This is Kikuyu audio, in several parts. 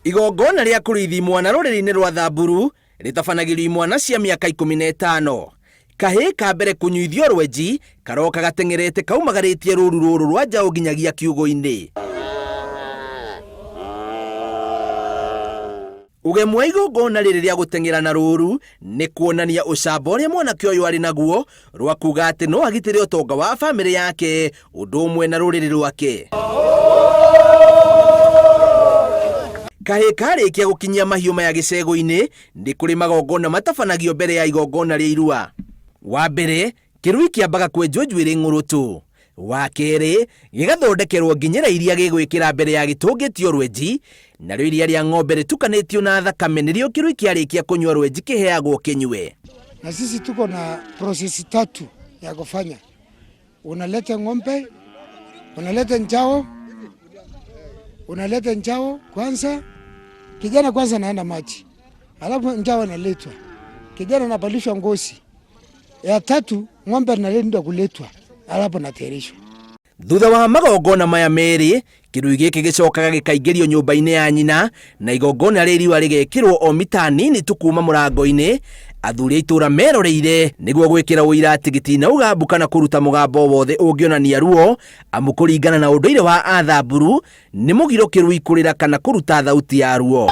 Igongona rĩa kũrĩithia imwana rũrĩrĩ-inĩ rwa Thamburu rĩtabanagĩrio imwana cia mĩaka 15. Kahĩĩ ka mbere kũnyuithio rwenji karoka gateng'erete kaumagarĩtie rũru rũrũ rwa njaũ nginyagia kiugũ-inĩ. Ũgemu wa igongona rĩrĩ rĩa gũteng'era na rũru nĩ kuonania ũcamba ũrĩa mwanake ũyũ arĩ naguo rwa kuga atĩ no agitĩre ũtonga wa bamĩrĩ yake ũndũ ũmwe na rũrĩrĩ rwake. Kahĩĩ karĩkia gũkinyia mahiũ maya gĩcegũ-inĩ nĩ kũrĩ magongona matabanagio mbere ya igongona rĩa irua. Wa mbere, kĩrui kĩambaga kwenjwo njuĩrĩ ng'ũrũtũ. Wa kerĩ, gĩgathondekerwo nginyĩra iria gĩgwĩkĩra mbere ya gĩtũngĩtio rwenji, narĩo iria rĩa ng'ombe rĩtukanĩtio na thakame nĩrĩo kĩrui kĩarĩkia kũnyua rwenji kĩheagwo kĩnyue. Na sisi tuko na process tatu ya kufanya. Unaleta ng'ombe, unaleta njao, unaleta njao kwanza, kijana kwanza anaenda maji, alafu njao analetwa, kijana anavalishwa ngozi. Ya tatu ng'ombe analindwa kuletwa, alafu anatayarishwa. Thutha wa magongona maya merĩ, kĩrui gĩkĩ gĩcokaga gĩkaingĩrio nyũmba-inĩ ya nyina na igongona rĩa irua rĩgekĩrwo o mita nini tu kuma mũrango-inĩ, athuri a itũra meroreire nĩguo gwĩkĩra ũira atĩ gĩtinauga mbu kana kũruta mũgambo wothe ũngĩonania ruo, amu kũringana na ũndũire wa Athamburu nĩ mũgiro kĩrui kũrĩra kana kũruta thauti ya ruo.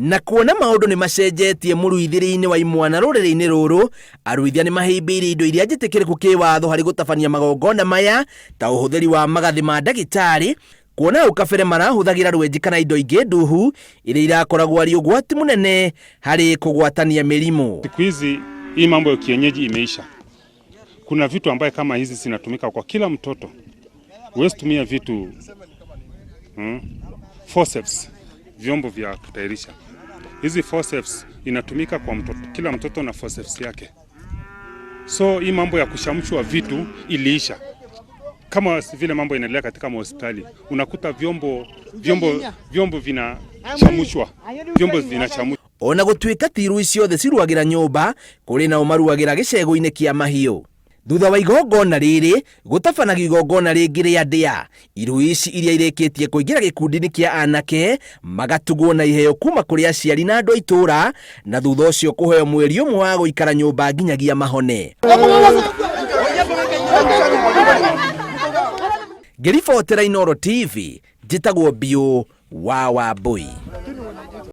Na kuona maũndũ nĩ macenjetie mũruithĩrĩ-inĩ wa imwana rũrĩrĩ-inĩ rũrũ, aruithia nĩ mahĩmbĩirie indo iria njĩtĩkĩrĩku kĩwatho harĩ gũtabania magongona maya ta ũhũthĩri wa magathĩ ma ndagĩtarĩ, kuona hau kabere marahũthagĩra rwenji kana indo ingĩ nduhu iria irakoragwo arĩ ũgwati mũnene harĩ kũgwatania mĩrimũ. Siku hizi hii mambo ya kienyeji imeisha. Kuna vitu ambaye kama hizi zinatumika kwa kila mtoto. Huwezi tumia vitu forceps, vyombo vya kutayarisha. Hizi forceps inatumika kwa mtoto, kila mtoto na forceps yake. So hii mambo ya kushamshwa vitu iliisha. Kama vile mambo inaendelea katika mahospitali, unakuta vyombo vinachamshwa, vyombo vinachamshwa. Ona gũtuĩka ti irui ciothe ciruagĩra nyũmba, kũrĩ nao maruagĩra gĩcegũ-inĩ kĩa mahiũ. Thutha wa igongona rĩrĩ, gũtabanagio igongona rĩngĩ rĩa ndĩa. Irui ici iria irĩkĩtie kũingĩra gĩkundi-inĩ kĩa anake, magatugwo na iheo kuma kũrĩ aciari na andũ a itũũra, na thutha ũcio kũheo mweri ũmwe wa gũikara nyũmba nginyagia mahone. Ngĩribotera Inooro TV, njĩtagwo Biũ wa Wambui.